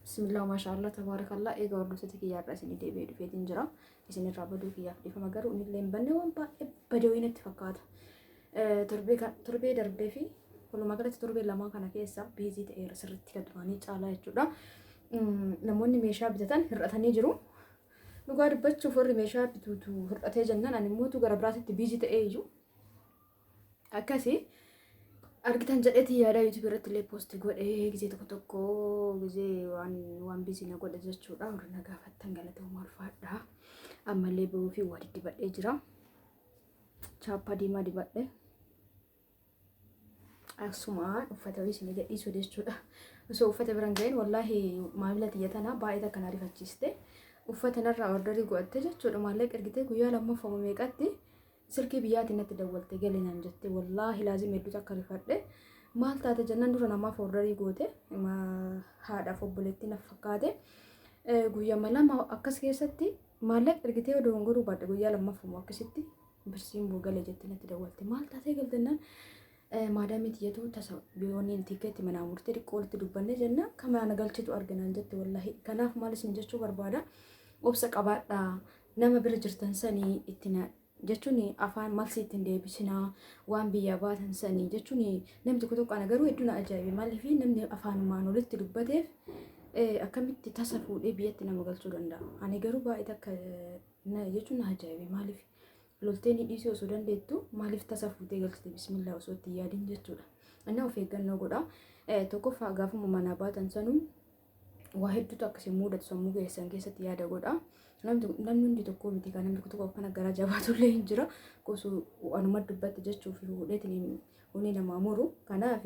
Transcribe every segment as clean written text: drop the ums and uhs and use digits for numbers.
Bismillah maashaallah tabaarakallah. Egaa hordoftoota kiyyaa irraa isinii deebi'ee dhufeetiin jira. Isin irraa baduu kiyyaaf dhiifama, garuu inillee hin banne, waan baay'ee badawii natti fakkaata. Torbee darbee fi walumaa galatti torbee lamaa kana keessa busy ta'eera sirriitti kan duraanii caalaa jechuudha. Namoonni meeshaa bitatan hir'atanii jiru. Dhugaa dubbachuuf warri meeshaa bituutu hir'atee jennaan ani immoo gara biraatitti busy ta'ee iyyuu. Akkasii argitan jedheeti yaada. YouTube irratti illee post godhee gizee tokko tokko gizee waan busy na godhe jechuudha. Warri na gaafattan galatooma, ulfaadha. Ammallee bahuu fi waa diddibadhee jira. Chaappaa diimaa dibadhe. Akkasumaan uffata wayii isinii gadhiisuu jechuudha. Osoo uffata biran ga'in, wallaahi maamila tiyya tanaa baay'ee takka na rifachiiste. Uffata narraa order godhatte jechuudha. Maallaqa ergitee guyyaa lammaffama meeqatti silkii biyyaatiin natti dawwalte, galee naan jette. Wallaahi laazim hedduu takka rifadhe. Maal taate jennaan, dura namaaf order goote, haadhaaf obboleettii naaf fakkaate. Guyyaa 2 akkas keessatti maallaqa ergitee odoo hin godhuu baadhe, guyyaa lammaffama akkasitti birsiin boo galee jette natti dawwalte. Maal taatee galtennaan, maadaamii tiyyatu tasa biyooniin ticket manaa murtee xiqqoo walitti dubbanne jenna kan mana galchitu arginaan jette wallaahi. Kanaaf maal isin jechuu barbaada? Obsa qabaadhaa, nama bira jirtan sanii itti jechuun afaan malsi ittiin deebisinaa waan biyyaa baatan sanii jechuun. Namni tokko tokko, ana garuu hedduu na ajaa'ibe. Maaliif namni afaanumaan walitti dubbateef akkamitti tasa fuudhee biyyatti nama galchuu danda'a? Ani garuu baay'ee takka jechuun na ajaa'ibe. Maaliif loltee ni dhiisuu osoo dandeettu maaliif tasa fuutee galchite bismillaa osoo itti yaadin jechuudha. Inni of eeggannoo godha. Tokkoffaa, gaafuma manaa baatan sanuu waa hedduutu akkasii mudatu, sammuu keessan keessatti yaada godha. Namni hundi tokko miti kan namni tokko akkana garaa jabaatullee hin jira. Gosu anuma dubbatti jechuu fi fuudheetiin huni namaa muru. Kanaaf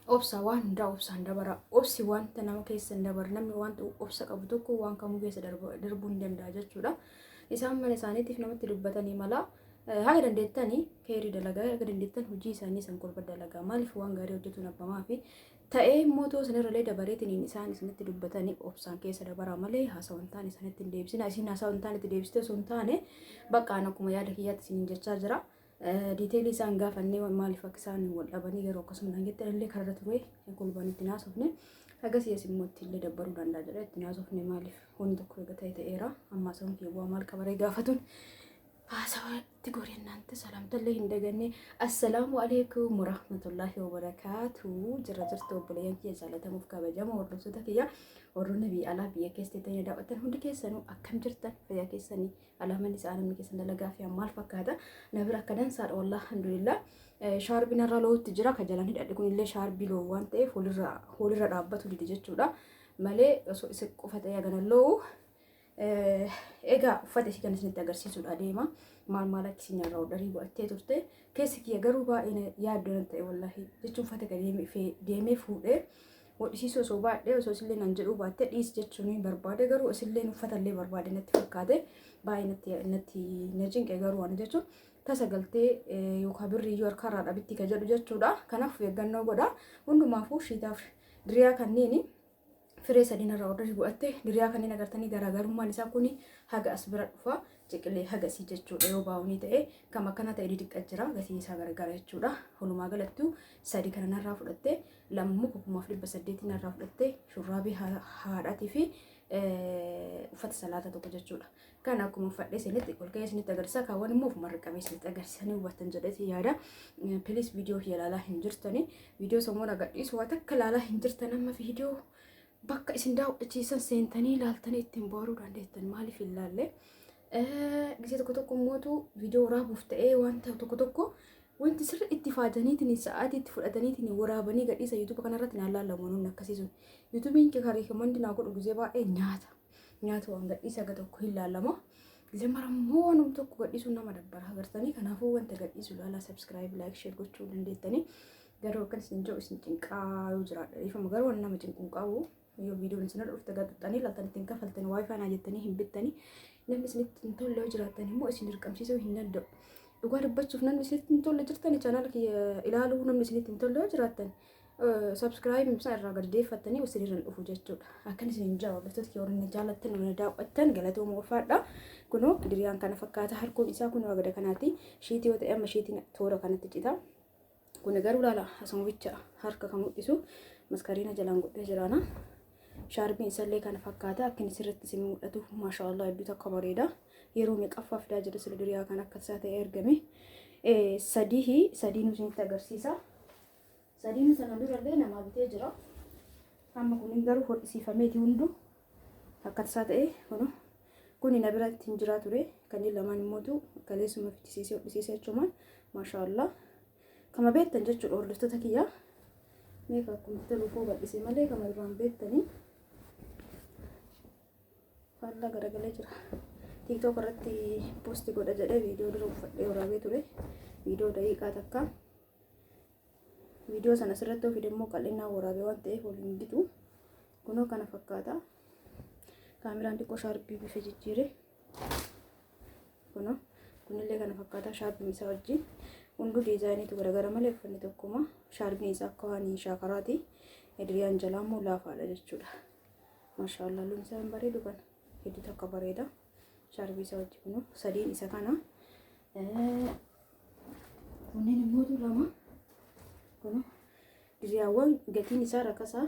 obsa, waan hundaa obsaan dabara. Obsi wanta nama keessa hin dabarre, namni wanta obsa qabu tokko waan kamuu keessa darbuu hin danda'a jechuudha. Isaan mana isaaniitiif namatti dubbatanii mala haga dandeettanii keerii dalagaa, haga dandeettan hojii isaanii san kolfa dalagaa. Maaliif waan gaarii hojjetuun abbamaa fi ta'ee immoo too sanirrallee dabareetiin isaan isinitti dubbatanii obsaan keessa dabaraa malee haasawa hin taane isaanitti hin deebisina. Isin haasawa hin taane itti deebistee osoo hin taane, bakka akkuma yaada kiyyaatti isiniin jechaa jira. Detail isaan gaafannee maaliif akka isaan wal dhabanii garuu akkasuma naan jette illee kararra ture kolbaan itti naasofne. Agasii as immoo itti illee dabbaruu danda'a jedha itti naasofne. Maaliif wanni tokko eega ta'e ta'eera, amma haasawuun kiyya bu'aa maal qabaree gaafatuun haasawa itti goreennaan salaamtallee hin daganne. Assalaamu alaikum warahmatullaahi wabarakaatu. Jira jirtu obboleeyyan kiyya jaalatamuuf kabajamoo, hordoftoota kiyya, warroonni biyya alaa biyya keessa ta'anii daawwattan hundi keessanuu akkam jirtan? Fayyaa keessanii? Alaamanni isaa namni keessan dalagaa fi maal fakkaata? Na bira akka dansaadha wallah, alhamdulillah. Shaarbiin irra lootti jira, kan jalaan hidhadhe kunillee shaarbii loo waan ta'eef walirra dhaabbatu dide jechuudha malee osoo isa qofa ta'ee hagana loo'u. Egaa uffata isii kan isinitti agarsiisuudha deema. Maal maal akka isin irraa order godhattee turte keessi kiyya garuu baay'ee yaaddoo na ta'e wallaahi jechuun, uffata gadi deemee fuudhee hodhisiisuu osoo baadhee, osoo isillee nan jedhuu baatte dhiis jechuun barbaade, garuu isilleen uffata illee barbaade natti fakkaate, baay'ee natti na cinqe garuu waan jechuun tasa galtee yookaan birrii iyyuu harkarraa dhabitti ka jedhu jechuudha. Kanaaf eeggannoo godha. Hundumaafuu shiitaaf diriyaa kanneen firee sadiin irraa order godhatte. Diriyaa kanneen agartanii, garaagarummaan isaa kuni haga as bira dhufa, ciqilee haga asii jechuudha. Yoo baa'unii ta'e kam akkana ta'e didiqqa jira, gatiin isaa garagara jechuudha. Walumaa galattuu sadi kana narraa fudhatte, lama muka 1800 narraa fudhatte, shurraabii haadhaatii fi uffata salaata tokko jechuudha. Kan akkuma uffadhee isinitti ol ka'ee isinitti agarsiisa. Kaawwan immoo ofuma riqamee isinitti agarsiisanii hubattan jedheeti yaada. Please, viidiyoo kiyya ilaalaa hin jirtani. Viidiyoo sammuu agarsiisu waan takka ilaalaa hin jirtan. Amma viidiyoo bakka isin daawwachiisan seentanii ilaaltanii ittiin bohaaruu dandeettan, maaliif hin laalle? Gisee tokko tokko immootu viidiyoo waraabuuf ta'ee wanta tokko tokko wanti sirri itti faajaniitiin sa'aatii itti fudhataniitiin waraabanii gadhiisa YouTube kanarratti naan laallamu nuun akkasii sun. YouTubeiin kan recommend naa godhu gisee baay'ee nyaata. Nyaata waan gadhiisa aga tokko hin laallama. Gisee marammoo waanuma tokko gadhiisuun nama dabbara agartanii. Kanaafuu wanta gadhiisu ilaalaa, subscribe, like, share gochuu dandeettanii. Garuu akkan isin jedhu isin cinqaa yoo jiraadha. Dhiifama, garuu waan nama cinquu qabu yoo viidiyoon isin dhufte gaxuxxanii ilaaltan ittiin kafaltan WiFi naa jettanii hin bittanii. Namni isinitti hin tolle yoo jiraattan immoo isin dirqamsiisuu hin danda'u. Dhugaa dubbachuuf namni isinitti hin tolle jirtan, channel kiyya ilaaluu namni isinitti hin tolle yoo jiraattan, subscribe isaa irraa gadi deeffattanii isin irra dhufu jechuudha. Akkan isin hin jaa hordoftoota kiyya, warri jaalattan, warri daawwattan, galatooma, ulfaadha. Kunoo diriyaan kana fakkaata, harkuun isaa kunoo agada kanaati. Shiitii yoo ta'e amma shiitiin toora kanatti cita. Kun garuu laala asuma bicha harka kan mul'isu. Maskariina jalaan godhee jiraana. Shaarbiin isallee kana fakkaata. Akka inni sirriitti isin mul'atu maashaallah hedduu takka bareeda. Yeroo meeqaffaa fidaa jira sila duriyaa kan akka isaa ta'e ergame. Sadii sadiinuu isinitti agarsiisa. Sadiinuu sana durallee namaa bitee jira. Amma kunin garuu hodhisiifameeti hundu akka tasaa ta'e kunu kuni na biratti hin jiraa ture. Kanneen lamaan immootu kaleessuma fichisiisee hodhisiisee jechuumaan maashaallah. Kama beektan jechuudha hordoftoota kiyyaa. Meeqa akkuma toluufuu bal'isee malee kama duraan beektanii. Faallaa garagalee jira. TikTok irratti posti godha jedhee viidiyoo dura uffadhee waraabee ture. Viidiyoo daqiiqaa takka. Viidiyoo sana asirratti ofii immoo qal'inaan waraabee waan ta'eef waliin gitu. Kunoo kana fakkaata. Kaameraan xiqqoo shaarbii bifa jijjiire. Kunoo kunillee kana fakkaata shaarbiin isaa wajjin. Hunduu diizaayiniitu garagara malee uffanni tokkuma. Shaarbiin isaa akka waan shaakaraati. Diriyaan jalaa immoo laafaadha jechuudha. Maashaallah halluun isaa hin bareedu kana. Hedduu takka bareeda. Shaarbii isaa wajjin kunoo sadiin isa kana. Kunneen immoo lama. Kunoo diriyaawwan gatiin isaa rakasaa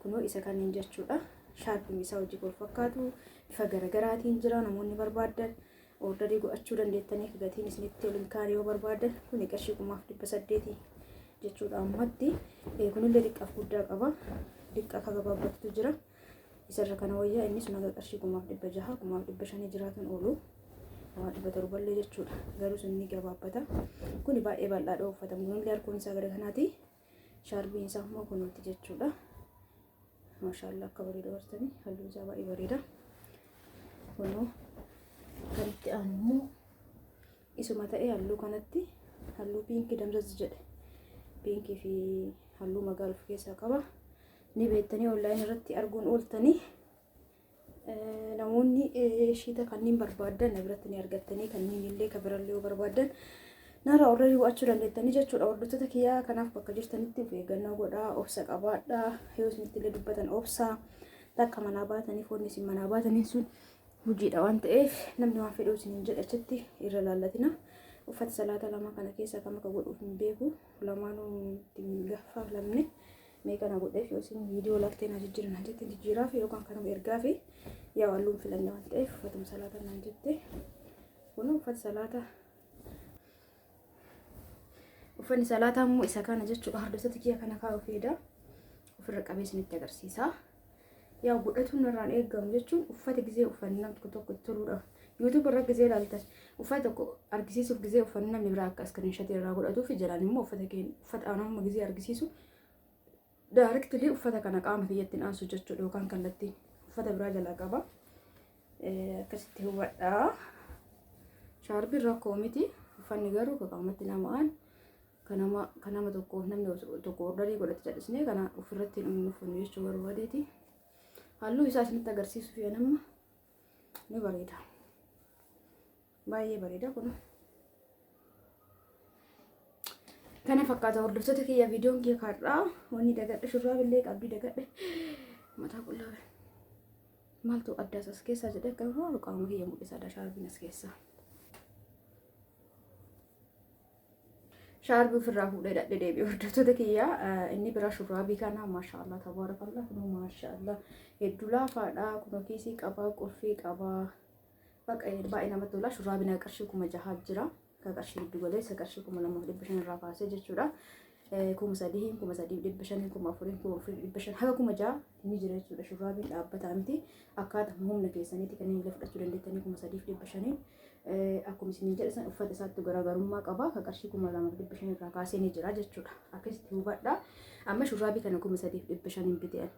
kunoo isa kanneen jechuudha. Shaarbiin isaa hojii wal fakkaatu bifa garagaraatiin jira namoonni barbaadan ordarii godhachuu dandeettanii gatiin isinitti ol hin kaane yoo barbaadan kuni qarshii 1800 jechuudha ammatti. Kunillee xiqqaaf guddaa qaba. Xiqqaa akka gabaabbatutu jira. Isarra kana wayyaa inni sun haga qarshii 1600 1500 jiraatan oolu. 700llee jechuudha. Garuu sun ni gabaabbata. Kuni baay'ee bal'aadha uffatamu. Kunillee harkuun isaa gara kanaati. Shaarbiin isaa immoo kunuuti jechuudha. Maashaallah akka bareedu bartanii halluun isaa baay'ee bareeda. Kunoo kan itti aanu immoo isuma ta'ee halluu kanatti halluu piinkii damzaz jedhe. Piinkii fi halluu magaala of keessaa qaba. Ni beektanii onlaayinii irratti arguun ooltanii. Namoonni shiita kanneen barbaaddan na biratti ni argattanii kanneen illee ka birallee yoo barbaaddan narraa ordarii go'achuu dandeettanii jechuudha. Hordoftoota kiyyaa kanaaf bakka jirtanitti of eeggannoo godhaa, obsa qabaadhaa. Yoo isinitti illee dubbatan obsaa takka manaa baatanii foonni isin manaa baataniin sun hojiidha waan ta'eef namni waan fedhu isiniin jedhe achitti irra laallatina. Uffata salaata lama kana keessaa kam akka godhuuf hin beeku. Lamaanuu ittiin gaffaaf lamne. Mee kana godheef yoo isin viidiyoo laaltee naa jijjiira naan jette jijjiiraaf yookaan kanuma ergaafi yaa halluun filanne waan ta'eef uffatuma salaata naan jette. Kun uffata salaata. Uffanni salaataa immoo isa kana jechuudha. Hordoftoota kiyya kana kaa'u feeda. Ofirra qabee isinitti agarsiisa. Yaa godhatuun irraan eegamu jechuun uffata gizee uffanni namni tokko tokko itti toluudha. YouTube irra gizee ilaaltan uffata tokko argisiisuuf gizee uffanni namni biraa akka iskiriinshatii irraa godhatuu fi jalaan immoo uffata keenya uffata anamma gizee argisiisu directly uffata kana qaama kiyyatti hin aansu jechuudha yookaan kallattiin uffata biraa jalaa qaba. Akkasitti hubadhaa. Shaarbiin rakkoo miti. Uffanni garuu ka qaamatti nama aan ka nama tokko namni tokko ordarii godhate callisnee kana ofirratti hin uffannu jechuu barbaadeeti. Halluu isaa isinitti agarsiisuuf yoo nama ni bareeda. Baay'ee bareeda kun. Kana fakkaata hordoftoota kiyya viidiyoon kiyya har'aa wanni dagadhe shurraab illee qabdii dagadhe mataa qullaa maaltu addaas as keessaa jedhee akka immoo qaama kiyya mul'isaadha shaarbiin as keessaa. Shaarbii ofirraa fuudhee dhadhe deebi'e hordoftoota kiyya inni biraa shurraabii kana maashaallah tabaarakallah kunoo maashaallah hedduu laafaadha kunoo kiisii qabaa qulfii qabaa baqa baay'ee namatti tola shurraabiin qarshii 6000 jira ka qarshii giddu galeessa qarshii 2500 irraa kaasee jechuudha. 3000, 3500, 4000, 4500 haga 6000 ni jira jechuudha. Shurraabiin dhaabbataa miti. Akkaataa humna keessaniitti kanneen illee fudhachuu dandeettanii 3500 akkuma isin jedhe san uffata isaatti garaagarummaa qaba. Ka qarshii 2500 irraa kaasee ni jira jechuudha. Akkasitti hubadha. Amma shurraabii kana 3500 bitee.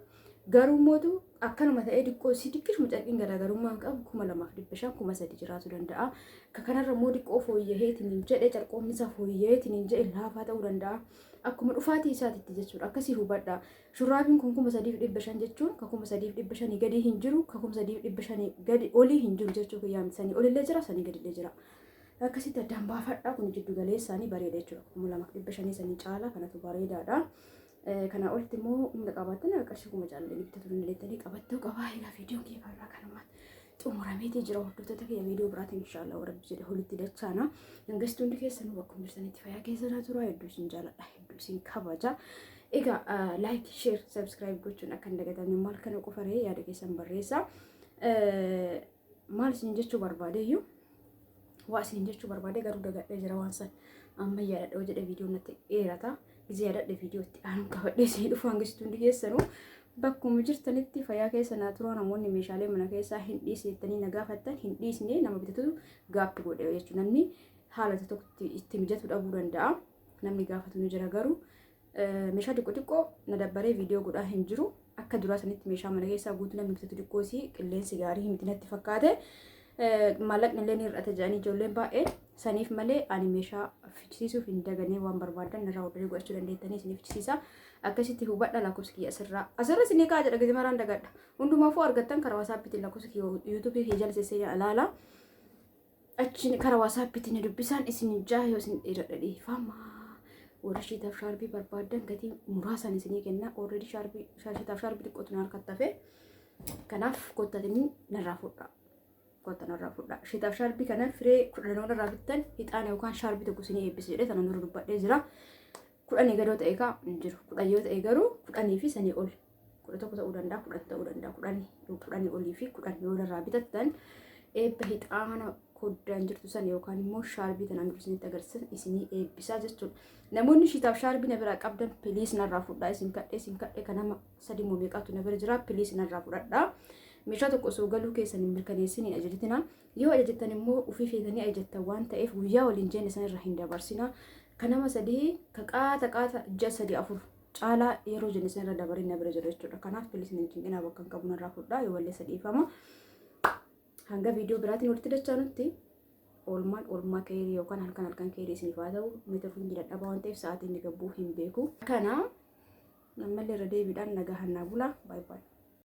Garuu mootu akkanuma ta'ee diqqoo si diqqishuma carqiin garaagarummaa hin qabu 2500 3000 jiraatu danda'a. Ka kanarra immoo diqqoo fooyya'eetiin hin jedhe carqoomni isaa fooyya'eetiin hin jedhe laafaa ta'uu danda'a. Akkuma dhufaatii isaatitti jechuudha. Akkasii hubadha. Shurraabiin kun 3500 jechuun ka 3500 gadi hin jiru ka 3500 gadi olii hin jiru jechuu kiyyaa miti. Sanii olillee jira sanii gadillee jira. Akkasitti addaan baafadha. Kun jiddu galeessaanii bareeda jechuudha. 2500 sanii caala kanatu bareedaadha. Kanaa olitti immoo humna qabaattan qarshii 6000 bitachuu dandeettanii qabattuu qabaa. Egaa viidiyoon kiyya kanarraa kanumaan xumurameetii jira. Hordoftoota kiyya viidiyoo biraatiin inshaallah warra jedhe walitti dachaana. Hangastu hundi keessanuu bakkuma jirtanitti fayyaa keessanaa tura. Hedduu isin jaaladha. Hedduu isin kabaja. Egaa like, share, subscribe gochuun akka hin dagatamne. Maal kana qofaree, yaada keessan barreessaa. Maal isin jechuu barbaadeyyuu, waa isin jechuu barbaade garuu dagadhee jira waan san. Amma yaadadha jedhe, viidiyoo natti dheerata. Gizee yaadadhe viidiyoo itti aanu qabadhee isin dhufu. Hangistuun dhiyeessanuu bakkuma jirtanitti fayyaa keessa naa turaa. Namoonni meeshaalee mana keessaa hin dhiisne jettanii na gaafattan, hin dhiisne. Nama bitatu gap godhe jechuudha. Namni haala tokko itti mijatu dhabuu danda'a. Namni gaafatu ni jira, garuu meeshaa xiqqoo xiqqoo na dabbaree viidiyoo godhaa hin jiru. Akka duraa sanitti meeshaa mana keessaa guutuu namni bitatu xiqqoosii qilleensi gaarii miti natti fakkaate. Maallaqni illee ni hir'ata jedhanii ijoolleen baay'ee saniif malee ani meeshaa fichisiisuuf hin daganee. Waan barbaadan irraa order godhachuu dandeettanii isinii fichisiisa. Akkasitti hubadha. Lakkoofsa kiyya asirra isinii kaa jedha, gadi maraan dagadha. Hundumaafuu argattan karaa WhatsAppiitiin lakkoofsa kiyya YouTubeii kiyya jala sesseenaa ilaala. Achi karaa WhatsAppiitiin dubbisaan isin jaa. Yoo isin dheeradha, dhiifama. Warri shiitaaf shaarbii barbaadan gatii muraasaan isinii kenna. Already shaarbii, shiitaaf shaarbii xiqqootu na harkatti hafe. Kanaaf kottatanii narraa fudhaa. Kotta narraa fudhaa. Shiitaaf shaarbii kana firee 10 irraa bittan ixaana yookaan shaarbii tokko isinii eebbisa jedhee sana dura dubbadhee jira. 10 gadoo ta'e kaa hin jiru. 10 yoo ta'e garuu 10 fi sanii ol. 11 ta'uu danda'a, 10 ta'uu danda'a. 10, 10 olii fi 10 yoo irraa bitattan eebba ixaana koddaan jirtu san yookaan immoo shaarbii tanaan dura isinitti agarsiisan isinii eebbisaa jechuudha. Namoonni shiitaaf shaarbii na biraa qabdan, please narraa fudhaa. Isin kadhee, isin kadhee, kan nama sadi moo meeqaatu na bira jira, please narraa fudhadhaa. Meeshaa tokko osoo galuu keessan hin mirkaneessin hin ajajatina. Yoo ajajattan immoo ofii feetanii ajajattan waan ta'eef guyyaa waliin jenne sanirra hin dabarsina. Kan nama sadii ka qaata qaata ji'a sadii afur caalaa yeroo jenne sanirra dabarin na bira jira jechuudha. Kanaaf please hin cinqinaa, bakka hin qabu, narraa fudhaa. Yoo balleessa, dhiifama. Hanga viidiyoo biraatiin walitti dachaanutti oolmaan oolmaa keerii yookaan halkan halkan keerii isiniif haa ta'u. Meetirri dadhabaa waan ta'eef sa'aatiin inni gabbuu hin beeku. Kana ammallee irra deebiidhaan nagaa hannaa bula. Baay'ee baay'ee.